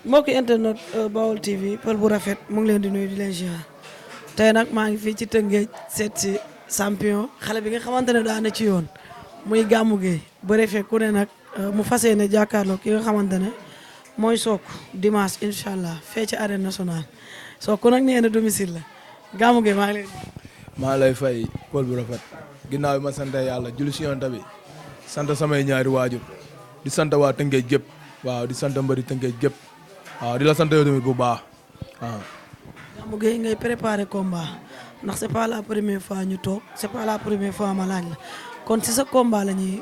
mbokki internet Baol TV pël bu rafet mu ngi leen di nuyu di leen ziar tey nag maa ngi fii ci Tëngéej seet si champion xale bi nga xamante ne daa ne ci yoon muy Gamou Gueye bëre fekk ku ne nag mu fas yéene jàkkaarloo ki nga xamante ne mooy Sokh dimanche incha allah fee ci arène nationale Sokh nag nee na domicile la Gamou Gueye maa ngi leen maa lay fay pël bu rafet ginnaaw bi ma sant yàlla julli si yoon bi sant samay ñaari waajur di sant waa Tëngéej gépp waaw di sant mbëri Tëngéej gépp waaw di la sant yow tamit bu baax waaw. Gamou Gueye ngay préparer combat ndax c'est pas la première fois ñu toog c'est pas la première fois ma laaj la kon si sa combat la ñuy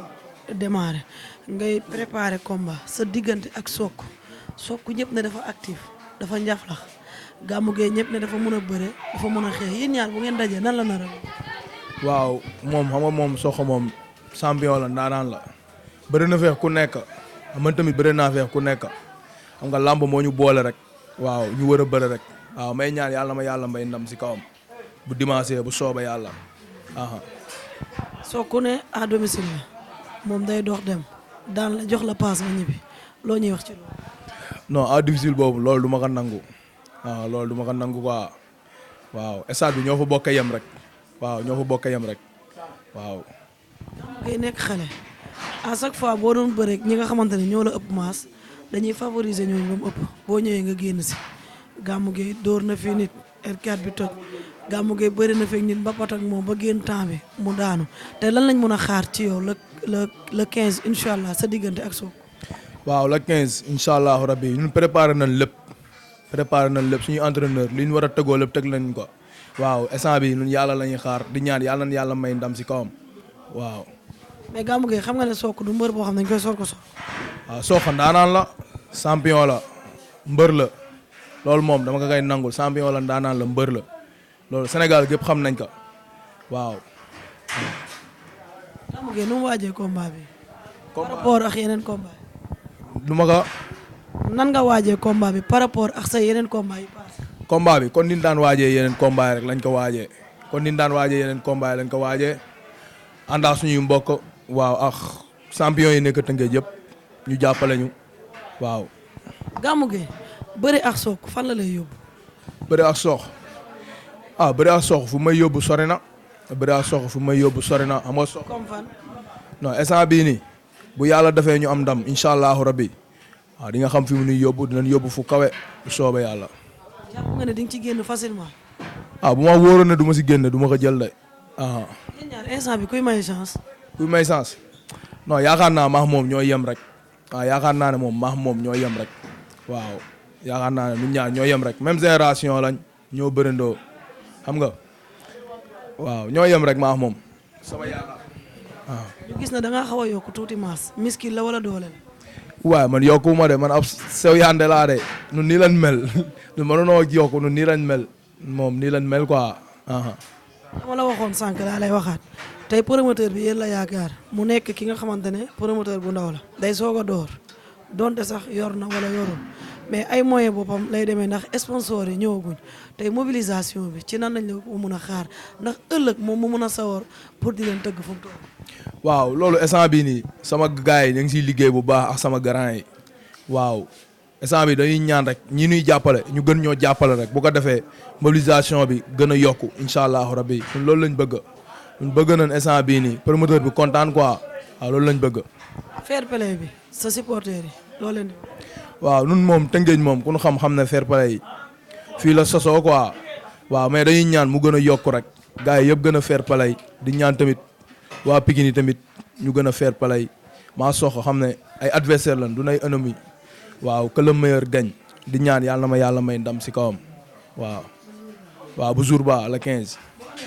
démarrer ngay préparer combat sa diggante ak Sokh ñëpp ne dafa actif dafa njaflax Gamou Gueye ñëpp ne dafa mën a bëre dafa mën a xeex yéen ñaar bu ngeen dajee nan la nar a. waaw moom xam nga moom Sokh moom champion la ndaanaan la bëri na feex ku nekk man tamit bëri naa feex ku nekk xam nga làmb moo ñu boole rek waaw ñu war a bëri rek waaw may ñaan yàlla ma yàlla mbay ndam si kawam bu dimanche bu sooba yàlla. Sokh ne à domicile la moom day dox dem daan la jox la paas nga ñibbi loo ñuy wax ci loolu. non à difficile boobu loolu du ma ko nangu waaw loolu du ma ko nangu quoi waaw stade bi ñoo fa bokk yem rek waaw ñoo fa bokk yem rek waaw. Gamou Gueye nekk xale à chaque fois boo doon bëreeg ñi nga xamante ne ñoo la ëpp maas dañuy favoriser ñooñu ba mu ëpp boo ñëwee nga génn si Gamou Gueye dóor na fi nit R4 bi toj Gamou Gueye bëri na fi nit ba pat ak moom ba génn temps bi mu daanu te lan lañ mën a xaar ci yow le 15 incha allah sa diggante ak Sokh. waaw le 15 incha allahu rabbi ñun préparé nañ lépp suñu entraîneur li ñu war a tëgoo lépp teg nañ ko waaw instant bi ñun yàlla la ñuy xaar di ñaan yàlla na yàlla may ndam si kawam waaw. mais Gamou Gueye xam nga ne Sokh du mbër boo xam ne dañ koy soor ko soor. waaw Sokh ndaanaan la champion la mbër la loolu moom dama ko koy nangul champion la ndaanaan la mbër la loolu Sénégal gépp xam nañ ko waaw. Gamou Gueye nu mu waajee combat bi. par rapport ak yeneen combat yi. lu ma ko. nan nga waajee combat bi par rapport ak sa yeneen combat yi paase. combat bi kon ni ñu daan waajee yeneen combat yi rek lañ ko waajee kon ni ñu daan waajee yeneen combat yi lañ ko waajee àndaa suñuy mbokk waaw ak champion yi nekk Tëngéej yëpp ñu jàppale ñu waaw. Gamou Gueye bëri ak Sokh fan la lay yóbbu. bëri ak Sokh bëri ak Sokh fu may yóbbu sori na bëri ak Sokh fu may yóbbu sori na xam nga Sokh. comme fan. non instant bii nii bu yàlla defee ñu am ndam incha allahu rabbi waaw di nga xam fi mu nuy yóbbu dinañ yóbbu fu kawe bu soobee yàlla. jàpp nga ne di nga ci génn facilement. bu ma wóoroon ne du ma si génne du ma ko jël de. yéen ñaar instant bi kuy may chance. kuy may chance non yaakaar naa maax moom ñoo yem rek yaakaar naa ne moom maax moom ñoo yem rek waaw yaakaar naa ne ñun ñaar ñoo yem rek même génération lañ ñoo bërindoo xam nga waaw ñoo yem rek maax moom sama yaakaar waaw. ñu gis na da ngaa xaw a yokk tuuti maas miskil la wala doole la. waaw man yokkuma de man ab sew yande laa de nun nii lañ mel nu mënunoo yokku nun nii lañ mel moom nii lañ mel quoi. dama la waxoon sànq laa lay waxaat tey promoteur bi yéen la yaakaar mu nekk ki nga xamante ne promoteur bu ndaw la day soog a door donte sax yor na wala yorul mais ay moyen boppam lay demee ndax sponsor yi ñëwaguñ tey mobilisation bi ci nan lañ la ko mun a xaar ndax ëllëg moom mu mun a sawar pour di leen tëgg fu mu toll. waaw loolu instant bii nii sama gars yi ñu ngi siy liggéey bu baax ak sama grand yi waaw instant bi dañuy ñaan rek ñi ñuy jàppale ñu gën ñoo jàppale rek bu ko defee mobilisation bi gën a yokku incha allahu rabbi ñun loolu lañ bëgg ñun bëgg nañ instant bii nii promoteur bi kontaan quoi waaw loolu lañ bëgg. fair play bi sa supporter yi loo leen di. waaw nun moom Tëngéej moom ku ñu xam ne fair play yi fii la sosoo quoi waaw mais dañuy ñaan mu gën a yokku rek gars yi yëpp gën a fair play di ñaan tamit waa Pikine tamit ñu gën a fair play maa Sokh xam ne ay adversaire lan du nay ennemi waaw que le meilleur gagne di ñaan yàlla na ma yàlla may ndam si kawam waaw bu jour ba la 15.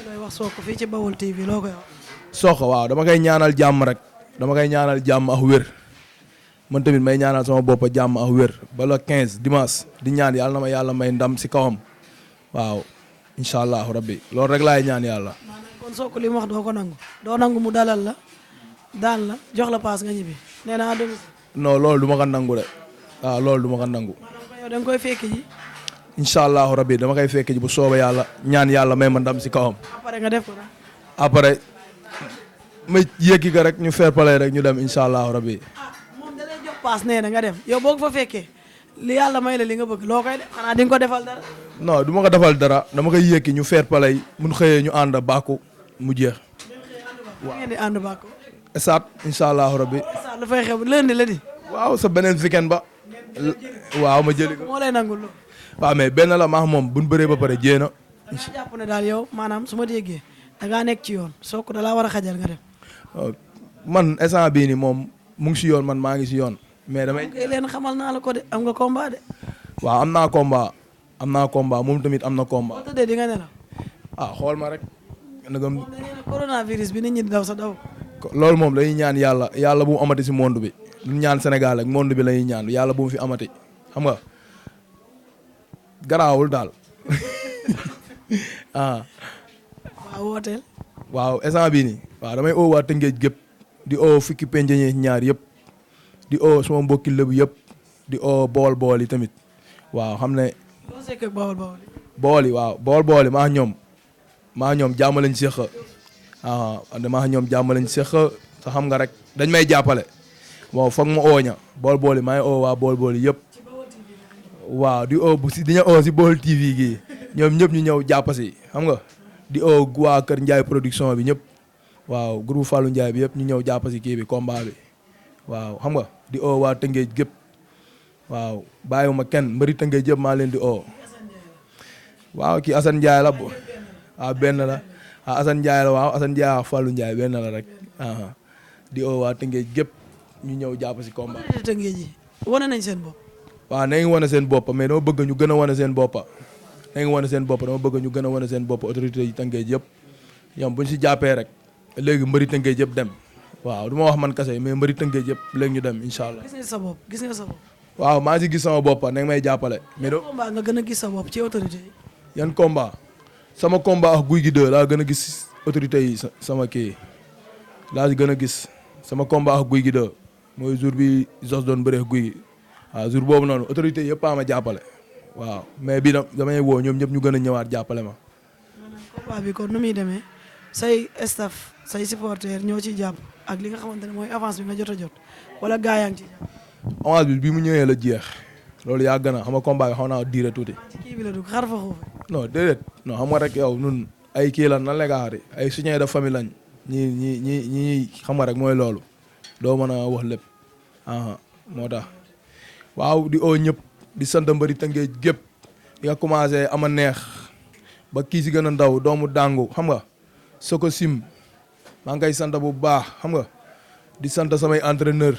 looy wax Sokh fii ci Baol TV loo koy wax. Sokh waaw dama koy ñaanal jàmm rek dama koy ñaanal jàmm ak wér man tamit may ñaanal sama bopp jàmm ak wér ba la 15 dimanche di ñaan yàlla na ma yàlla may ndam si kawam waaw incha allahu rabbi loolu rek laay ñaan yàlla. kon Sokh li mu wax doo ko nangu doo nangu mu dalal la daan la jox la paas nga ñibbi nee naa domicile. non loolu du ma ko nangu de waaw loolu du ma ko nangu. yow da nga koy fekk ji. incha allahu rabbi dama koy fekk ji bu soobee yàlla ñaan yàlla may ma ndam si kawam. après nga def ko nag. après ma yéegi ko rek ñu fair play rek ñu dem incha allahu rabbi. moom da lay jox paas nee na nga dem yow boo ko fa fekkee li yàlla may la li nga bëgg loo koy def xanaa di nga ko defal dara. non du ma ko defal dara dama koy yëkki ñu fair play mun xëyee ñu ànd bàkku mu jeex. waaw ngeen di ànd bàkku. esaat incha allahu rabbi. esaat lu fay xew lundi la di. waaw sa beneen weekend ba. waaw ma jëli ko. moo lay nangul loolu. waaw mais benn la maax moom buñ bëree ba pare jéena. da ngaa jàpp ne daal yow maanaam su ma déggee da ngaa nekk ci yoon soo ko da laa war a xajal nga dem. man instant bii nii moom mu ngi si yoon man maa ngi si yoon. mais damay leen xamal naa la ko de am nga combat de. waaw am naa combat moom tamit am na combat. boo tëddee di nga ne la. xool ma rek. moom dañuy ne coronavirus bi nit ñi di daw sa daw. loolu moom dañuy ñaan yàlla bu mu amati si monde bi ñu ñaan Sénégal ak monde bi lañuy ñaan yàlla bu mu fi amati xam nga garaawul daal. waaw wooteel. waaw instant bii nii waaw damay oo waa Tëngéej gépp di oo fukki penjeñee ñaar yëpp di oo suma mbokki lëbu yëpp di oo bool yi tamit waaw xam ne. loo sekk ak bool yi waaw bool yi maa ñoom jàmm lañ seq maa ñoom jàmm lañ seq sa xam nga rek dañ may jàppale bon foog ma ooña bool yi maa ngi oo waa bool yi yëpp waaw di oo diña oo si Baol TV gii ñoom ñëpp ñu ñëw jàpp si xam nga di oo waa Kër Ndiaye production bi ñëpp waaw groupe Fallou Ndiaye bi yëpp ñu ñëw jàpp si kii bi combat bi waaw xam nga di oo waa Tëngéej gépp waaw bàyyiwuma kenn mbëri Tëngéej yëpp maa leen di oo waaw kii Assane Ndiaye la waaw benn la Assane Ndiaye la waaw Assane Ndiaye Fallou Ndiaye benn la rek di oo waa Tëngéej gépp ñu ñëw jàpp si combat bi. Tëngéej yi wane nañ seen bopp. waaw na ngi wane seen bopp mais dama bëgg ñu gën a wane seen bopp dama bëgg ñu gën a wane seen bopp autorité yi Tëngéej yëpp ñoom bu ñu si jàppee rek léegi mbëri Tëngéej yëpp dem waaw du ma wax man kase mais mbëri Tëngéej yëpp léegi ñu dem incha allah. gis nga sa bopp. waaw maa ngi si gis sama bopp na nga may jàppale. mais doo combat nga gën a gis sa bopp ci autorité yi. yan combat sama combat ak Gouye Gui 2 laa gën a gis autorité yi sama kii laa si gën a gis sama combat ak Gouye Gui 2 mooy jour bi Zos doon bëree Gouye Gui waaw jour boobu noonu autorité yëpp a ma jàppale waaw mais bii nag damay woo ñoom ñëpp ñu gën a ñëwaat jàppale ma. combat bi kon nu muy demee say staff say supporters ñoo ciy jàpp ak li nga xamante ne mooy avance bi nga jot a jot wala gaa yaa ngi ciy jàpp. avance bi mu ñëwee la jeex loolu yaa gën a xam nga combat bi xaw naa diire tuuti. ci kii bi la dugg xar fa xuufe. non déedéet non xam nga rek yow nun ay kii lan nan la nga xari ay soutien de famille lañ ñi xam nga rek mooy loolu doo mën a wax lépp moo tax waaw di oo ñëpp di sant mbëri Tëngéej gépp di nga commencé ama neex ba kii si gën a ndaw doomu dàngu xam nga soko sim maa ngi koy sant bu baax xam nga di sant samay entraîneur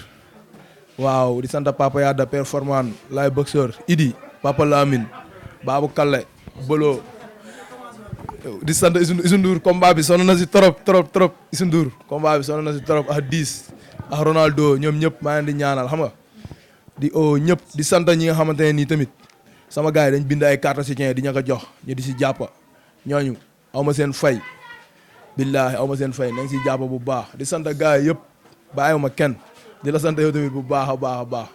waaw di sant Papa Yada performant lay boxeur Idi Papa Lamine Babou Kalle Bolo di sant Youssou Ndour combat bi sonn na si trop Youssou Ndour combat bi sonn na si trop ak 10 ak Ronaldo ñoom ñëpp maa leen di ñaanal xam nga di oo ñëpp di sant ñi nga xamante ne nii tamit sama gars yi dañ bind ay carte soutien di ña ko jox ñu di si jàpp ñooñu aw ma seen fay billaahi aw ma seen fay nañ si jàpp bu baax di sant gars yi yëpp bàyyiwuma kenn di la sant yow tamit bu baax a baax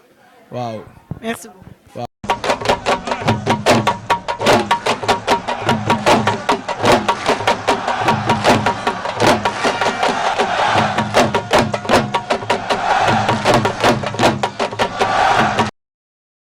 waaw. merci beaucoup.